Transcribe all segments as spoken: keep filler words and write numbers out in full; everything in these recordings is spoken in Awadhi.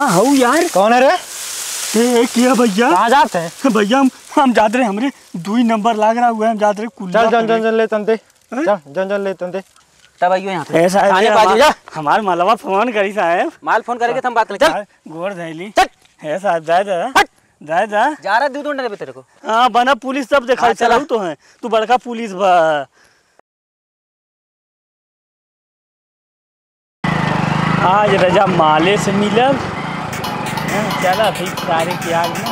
हऊ यार। कौन है रे? ए, ए, किया भैया? कहाँ जात है? भैया, हम, हम जात रहे, हमरे दुई नंबर लाग रहा हुआ है, हम जात रहे कुल्ला चल, जन, पे। जन, जन, ले तन दे। हैं? चल, जन, जन, ले तन दे। तब आइयो यहाँ पे। ए, साहब, थाने ये पे आ जाओ, हमार, जा। हमार मलवा फोन करी, साहब। माल फोन करेगे, तो हम बात करें। चल। हाँ, गोड़ धैली। चल। ए, साहब, जाए दा। हट। जाए दा। जा रहा, दूध उंडा देबे तेरे को। हाँ, बना पुलिस तब देखा, हाँ, चला। चलऊ तो है। तू बड़का पुलिस बा। आज रजा माले से मिलब। हाँ, चला फिर सारे के आग में।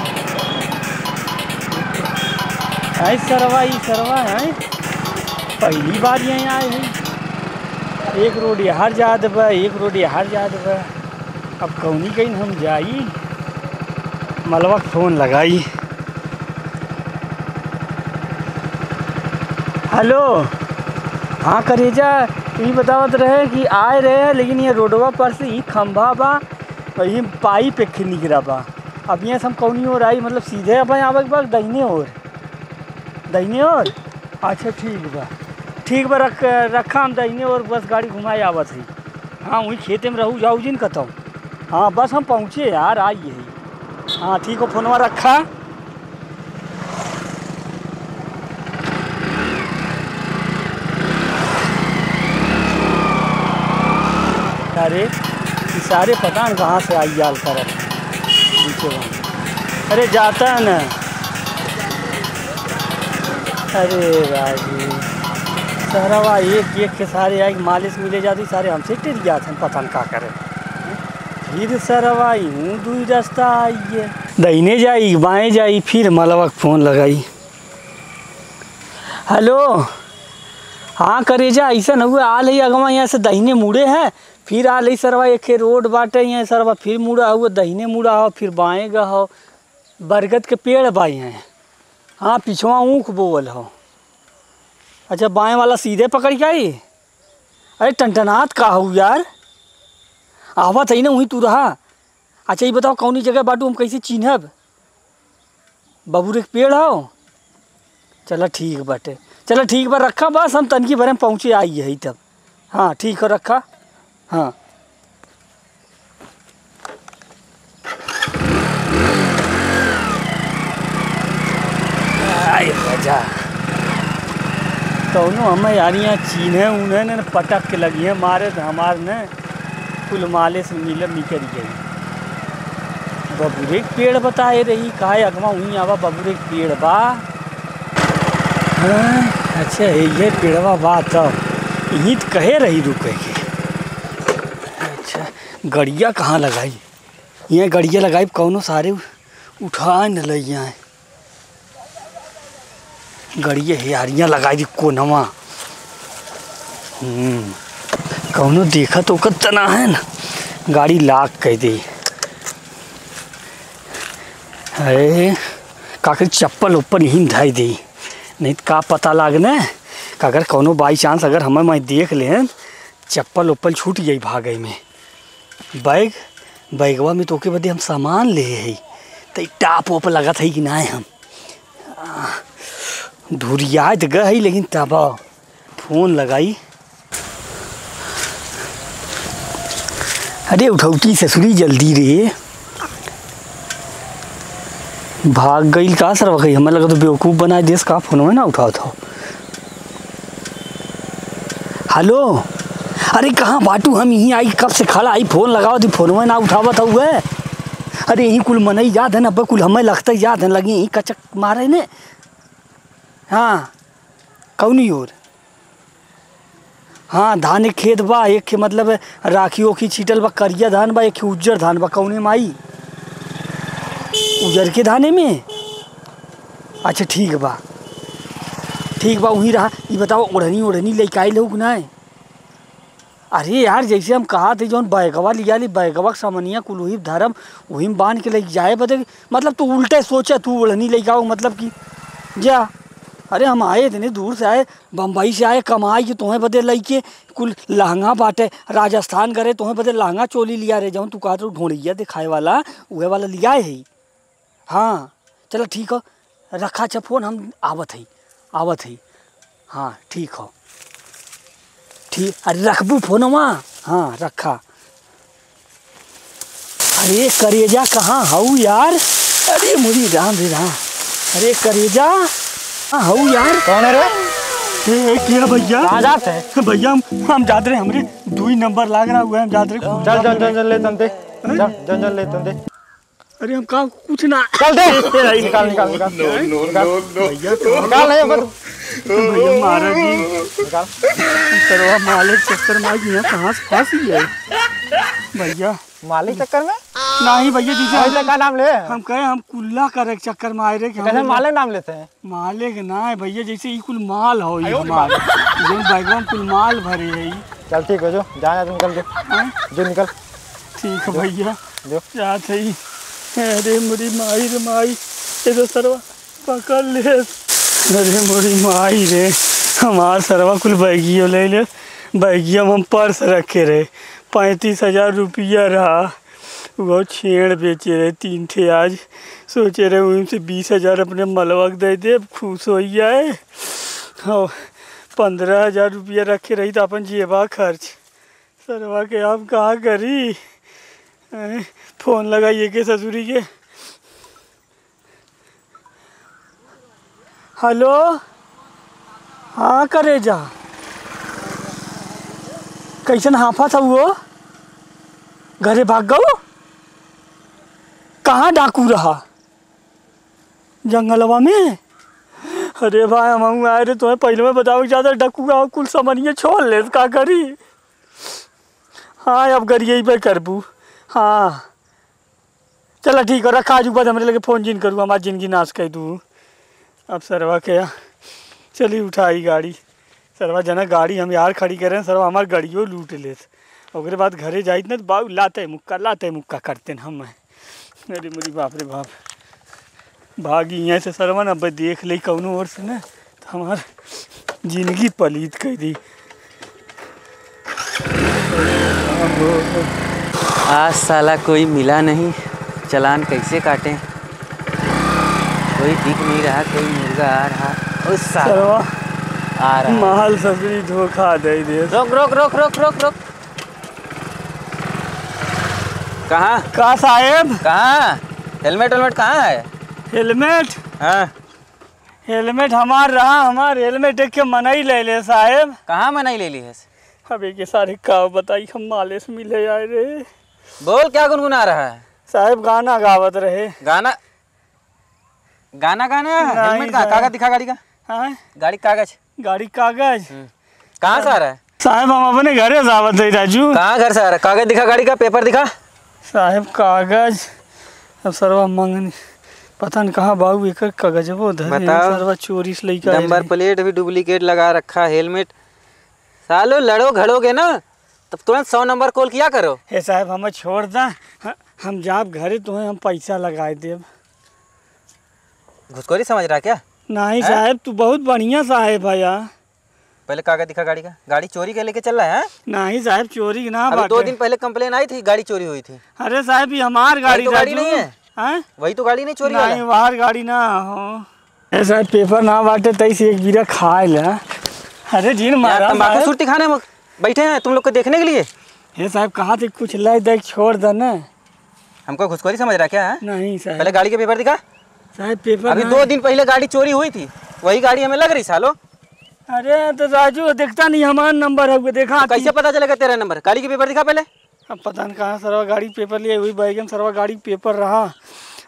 आई सरवा, ई सरवा है, पहली बार यहीं आए हैं। एक रोड यहाँ जात बा, एक रोड यहाँ जात बा। अब कौनी कहीं हम जाई, मलवा के फोन लगाई। हेलो, हाँ करेजा, ई बतावत रहे कि आए रहे, लेकिन ये रोडवा पर से ई खंभा बा और ये पाइप एक निकरा बा। अब यहाँ से हम कौनी ओर आई, मतलब सीधे अब आवे के बा, दहिने ओर, दहिने ओर। अच्छा ठीक बा, ठीक बा, रख, रखा, हम दहिने ओर बस गाड़ी घुमाए आवत है। हाँ, वही खेते में रहू जाऊ जिन कतौ। हाँ, बस हम पहुँचे यार, आई यही। हाँ, ठीक हो, फोनवा रखा। अरे, ई सारे पता न कहाँ से आई जाल करत हैं। नीचे वहाँ। अरे, जाता है ना। अरे राजी, सरवा एक एक के सारे आई मालिश मिले जाती, सारे हमसे टिर जात हैं, पता न का करे। फिर सरवा यूं दुई रास्ता आई है, दहिने जाई, बाएं जाई, फिर मलवा के फोन लगाई। हेलो, हाँ करेजा, ऐसा न हुआ, आल है अगवा यहाँ से दहिने मुड़े है, फिर आल है सरवा एक रोड बाटे यहाँ सरवा फिर मुड़ा हुआ, दहिने मुड़ा हो, फिर बाएं गा हो, बरगद के पेड़ बा यहाँ। हाँ, पिछवा ऊख बोवल हो। अच्छा, बाएं वाला सीधे पकड़ के आई? अरे, टनटनात का हऊ यार? आवत है ना, वहीं तू रहा। अच्छा, ई बताओ, कौनी जगह बाटू, हम कैसे चीन्हब? बबुरे के पेड़ हो? चला, ठीक बाटे। चला, ठीक बा, रखा बस, हम तनकी भरे में पहुँचे आई है तब। हाँ, ठीक हो, रखा। हाँ। आय राजा, कौनो हमें यारियाँ चीन्हे उन्हें ने पटक के लगी है मारे, तो हमार ने कुल माले से मिल निकल गई। बबुरे के पेड़ बताए रही, काहे अगवा हुई आवा बबुरे के पेड़ बा। हाँ, अच्छा, ये पेड़वा बा, तब यहीं तो कहे रही रुके के। अच्छा, गड़िया कहाँ लगाई? ये गड़िया लगाई, कौनो सारे उठा न लइया है। गड़िया हेयारियाँ लगाई दी कोनवा। हम्म, कौनो देखत ओकत त ना है ना, गाड़ी लाग कह दे। अरे, का करी, चप्पल उप्पल यहीं धई दे, नहीं तो का पता लागने, का अगर कौनो by chance अगर हमें मैं देख लेन, चप्पल उप्पल छूट जाई भागे में। बैग, बैगवा में तोके बदे हम सामान ले हई, त ई टाप ओप लगत हई कि नाय हम? आह, धुरियात गए हई, लेकिन तब फोन लगाई। अरे उठौती ससुरी जल्दी रे। भाग गइल का सरवा कहीं? हमें लगा तो बेवकूफ बनाए देस का, फोनवे ना उठावत हो। हेलो, अरे कहाँ बाटू? हम यहीं आई, कब से खड़ा आई, फोन लगावत ही, फोनवे ना उठावत हउए। अरे यहीं कुल मनई जात है ना, अब्बे कुल हमें लगता ही जात है, लगी यहीं कचक मारे ने। हाँ, कौनी ओर? हाँ, धान एक खेत बा, एक खे-, मतलब, राखी ओखी छीटल बा, करिया धान बा, एक खे उज्जर धान बा। कौने माई? उज्जर के धाने में? अच्छा, ठीक बा, ठीक बा, वहीं रहा। ई बताओ, ओढ़नी, ओढ़नी लइके आइल हो कि नाय? अरे यार, जैसे हम कहा थे, जौन बैगवा लिया ली, बैगवा के समनिया कुल वही धरम, वही में बांध के लइके जाए बदे, मतलब, तू उल्टे सोचे, तू ओढ़नी लइके आओ, मतलब कि जा। अरे, हम आए इतने दूर से आए, बम्बई से आए, कमाई के तोहें बदे लइके कुल लहंगा बाटे, राजस्थान करे, तोहें बदे लहंगा चोली लिया रे, जौन तू कहत रहू ढोंढिया दिखाए वाला, उहे वाला लिया है। हाँ, चला ठीक हो, रखा अच्छा फोन, हम आवत हई, आवत हई। हाँ, ठीक हो, ठीक। अरे रखबू फोनवा? हाँ, रखा। अरे करेजा, कहाँ हऊ यार? अरे मोरी राम रे राम। अरे करेजा, कहाँ हऊ यार? कौन है रे? ए, ए, के है भैया? कहाँ जात है? भैया, हम, हम जात रहे, हमरे दुई नंबर लाग रहा हुआ है, हम जात रहे। चल, चल, चल, चल, ले तंते। हैं? चल, चल, चल, ले तंते। अरे हम का कुछ ना। चल दे। ए, ए, निकाल, निकाल, निकाल। निकाल नहीं, हमको तो। भैया मारा जी। निकाल। सरवा मालिक चक्कर में आज यहाँ कहाँ से फंस गए? भैया। मालिक चक्कर में? नहीं भैया, जैसे और हम, का नाम ले? हम कहे हम कुल्ला करे के चक्कर में आए रहे कि कैसे हम मालिक नाम लेते हैं? मालिक ना है भैया, जैसे ई कुल माल हो, ई हमार। जौन बैगवा में कुल माल भरे है ई। चल ठीक है, जो, जा, जा, तू निकल, जो। हैं? जो निकल। ठीक है भैया। जो। जात है ई। अरे मोरी माई रे माई, ये तो सरवा पकड़ ले। अरे मोरी माई रे, हमार सरवा कुल बैगियो ले ले। बैगिया में हम पर्स रखे रहे, पैंतीस हजार रुपया रहा। वो छेड़ बेचे रहे तीन ठे आज, सोचे रहे उनसे बीस हजार अपने मलवा के दे दे, खुश हो जाए। हाँ, पन्द्रह हजार रुपया रखे रही तो अपन जेबा खर्च। सरवा के आप कहाँ करी? हैं? फोन लगाइए के ससुरी के। हेलो, हाँ करेजा, कैसन हाफत हऊ हो? घरे भाग गऊ? कहाँ डाकू रहा? जंगलवा में? अरे भाई, हम आए रहे तुम्हें पहले में बतावे के चाहते, डाकू का कुल सामानिया छोड़ ले, का करी? हाँ, अब गरियेबे करबू। हाँ, चला ठीक है, रखा, आज के बाद हमरे लगे फोन जिन करू, हमार जिंदगी नाश कर दू। अब सरवा के चली उठाई गाड़ी। सरवा जना गाड़ी हम यार खड़ी करें, सरवा हमार गाड़ियों लूट लेत। ओकरे बाद घरे जाइत न तो बाऊ लाते मुक्का, लाते मुक्का करते न हम। अरे मोरी बाप रे बाप, भागी यहाँ से सरवा न, अब देख ले कौनो ओर से न। हमार जिंदगी पलीत कर दी। आज साला कोई मिला नहीं, चालान कैसे काटें? कोई दिख नहीं रहा, कोई मुर्गा आ रहा। ओ साला, सरवा, आ रहा। माल ससुरी धोखा दे दे। रोक, रोक, रोक, रोक, रोक, रोक। कहाँ? का साहेब? कहाँ? हेलमेट वेलमेट कहाँ है? हेलमेट? हाँ। हेलमेट हमार रहा, हमार हेलमेट देख के मनई ले ले साहेब। कहाँ मनई ले ली है? अब एक सारे का बताई, हम माले से मिले आए रहे। बोल, क्या गुनगुना रहा है? साहेब गाना गावत रहे। गाना? गाना, गाना? नहीं हेलमेट कहाँ? साहेब। कागज दिखा गाड़ी का। हाँ? गाड़ी कागज। गाड़ी कागज? हम्म। कहाँ से आ रहा है? साहेब, हम अपने घरे से आवत है, राजू। कहाँ घर से आ रहा है? कागज दिखा गाड़ी का, पेपर दिखा। साहेब, कागज, अब सरवा मंगनी, पता न कहाँ बाबू एकर कागजबो धरे, बताओ। सरवा चोरी से लइका आए नंबर रहे। प्लेट भी डुप्लीकेट लगा रखा, हेलमेट। सालो, लड़ो घड़ोगे ना, तब तुरंत सौ नंबर कॉल किया करो। हे साहेब, हमें छोड़ दा, ह-, हम जाब घरे, तुम्हें हम पैसा लगाए देब। घुसखोरी समझ रहा क्या? नहीं हैं? साहेब, तू बहुत बढ़िया साहेब है यार। पहले कागज दिखा गाड़ी का। गाड़ी चोरी के लेके चल रहा है, हैं? नहीं साहेब, चोरी ना अभी बाटे। दो दिन पहले कंप्लेन आई थी, गाड़ी चोरी हुई थी। अरे साहेब, ये हमार वही गाड़ी तो गाड़ी राजू। नहीं है। हैं? वही तो गाड़ी नहीं चोरी वाला। नहीं, हमार गाड़ी ना हो। अरे साहेब, पेपर ना बाटे, तैसे एक बीरा खाए ला। अरे जिन यार, मारा तंबाकू साहेब। सुरती खाने में बैठे हैं तुम लोग को देखने के लिए। हे साहेब, कहा थे कुछ ले दे, छोड़ दे ना। हमको घुसखोरी समझ रहा क्या है? नहीं साहेब। पहले गाड़ी के पेपर दिखा। साहेब, पेपर अभी ना दो दिन पहले गाड़ी चोरी हुई थी, वही गाड़ी हमें लग रही सालो। अरे तो राजू, देखता नहीं हमार नंबर है, वो देखा तो कैसे आती। पता चलेगा तेरा नंबर? गाड़ी के पेपर दिखा पहले। अब पता नहीं कहाँ सरवा गाड़ी पेपर लिए, वही बैगन सरवा गाड़ी पेपर रहा,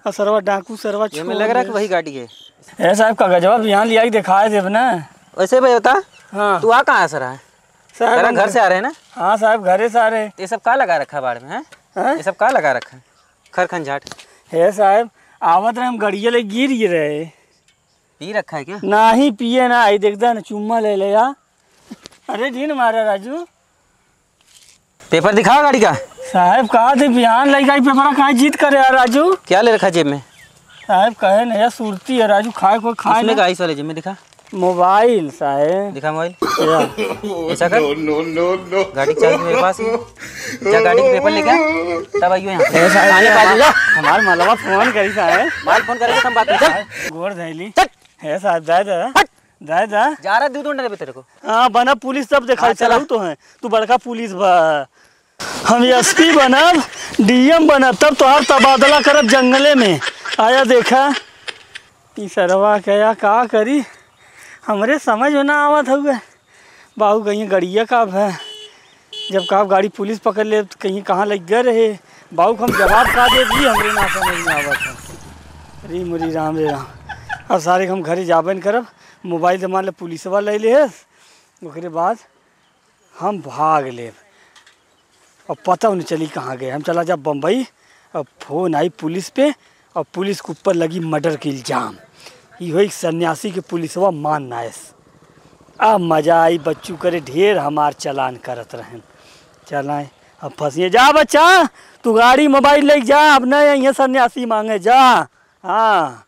और सरवा डाकू सरवा ये हमें छोड़ लग रहा है दे। कि वही गाड़ी है। ए साहेब, कागजवा बिहान लिया के दिखाए देब ना। वैसे भाई बता, हाँ। तू आ कहाँ से रहा है? साहेब, तेरा हम घर से आ रहे हैं ना? हाँ साहेब, घरे से आ रहे। ये सब का लगा रखा है बाड़ में, हैं? हैं? ये सब का लगा रखा है? खर खंजाट। हे साहेब, आवत रहे, हम गड़िया ले गिर गए रहे। पी रखा है क्या? नहीं, पिए ना, आई देखता ना, चुम्मा ले ले या। अरे जिन मारा राजू। पेपर दिखाओ गाड़ी का। साहेब, कहा थे बिहान लइका ई पेपरा काहे जिद करे यार राजू? क्या ले रखा जेब में? साहेब, कहे नहीं यार, सुरती है राजू, खाए को खाए इसमें ना। का, इस वाले जेब में दिखा। मोबाइल साहेब। दिखा मोबाइल। या। ऐसा कर। No, no, no, no। गाड़ी की चाबी मेरे पास है। जा गाड़ी के पेपर लेके आ, तब आइयो यहाँ पे। ए साहेब, आने ये पास हमार, जा। हमार मलवा फोन करी साहेब। माल फोन करेगा, हम बात करें। चल। गोड़ धैली। चल। हे साहेब, जाए दे। हट। जाए दे। जा रहा है, दूध ढूंढने पे तेरे को। हाँ, बना पुलिस तब देखा हाँ, चला। चलाऊ तो है। तू बड़का पुलिस बा। हम एसपी बनब, डीएम बनब, तब तोहार तबादला करब जंगले में। आया देखा, ई सरवा के या का करी, हमरे समझ में ना आवत हउए। बाबू कहीं गड़िया का है, जब का गाड़ी पुलिस पकड़ ले तो कहीं कहाँ लग गए रहे। बाबू को हम जवाब का दे दी, हमरे ना समझ में आवत है। री मुरी राम रे राम। अब सारे हम घरे जाबे न करब, मोबाइल तो मान ले पुलिसवा ले ले है, ओकरे बाद हम भाग लेब। अब पता नहीं चली कहाँ गए। हम चला जाब बम्बई, अब फोन आई पुलिस पे, अब पुलिस के ऊपर लगी मर्डर के इल्जाम। ई होई सन्यासी के पुलिसवा मान नायस। अब मजा आई बच्चू करे, ढेर हमार चलान करत रहन। चलाए, अब फंसिए। जा बच्चा, तू गाड़ी मोबाइल लेके जा, अब न यहाँ सन्यासी मांगे, जा। हाँ।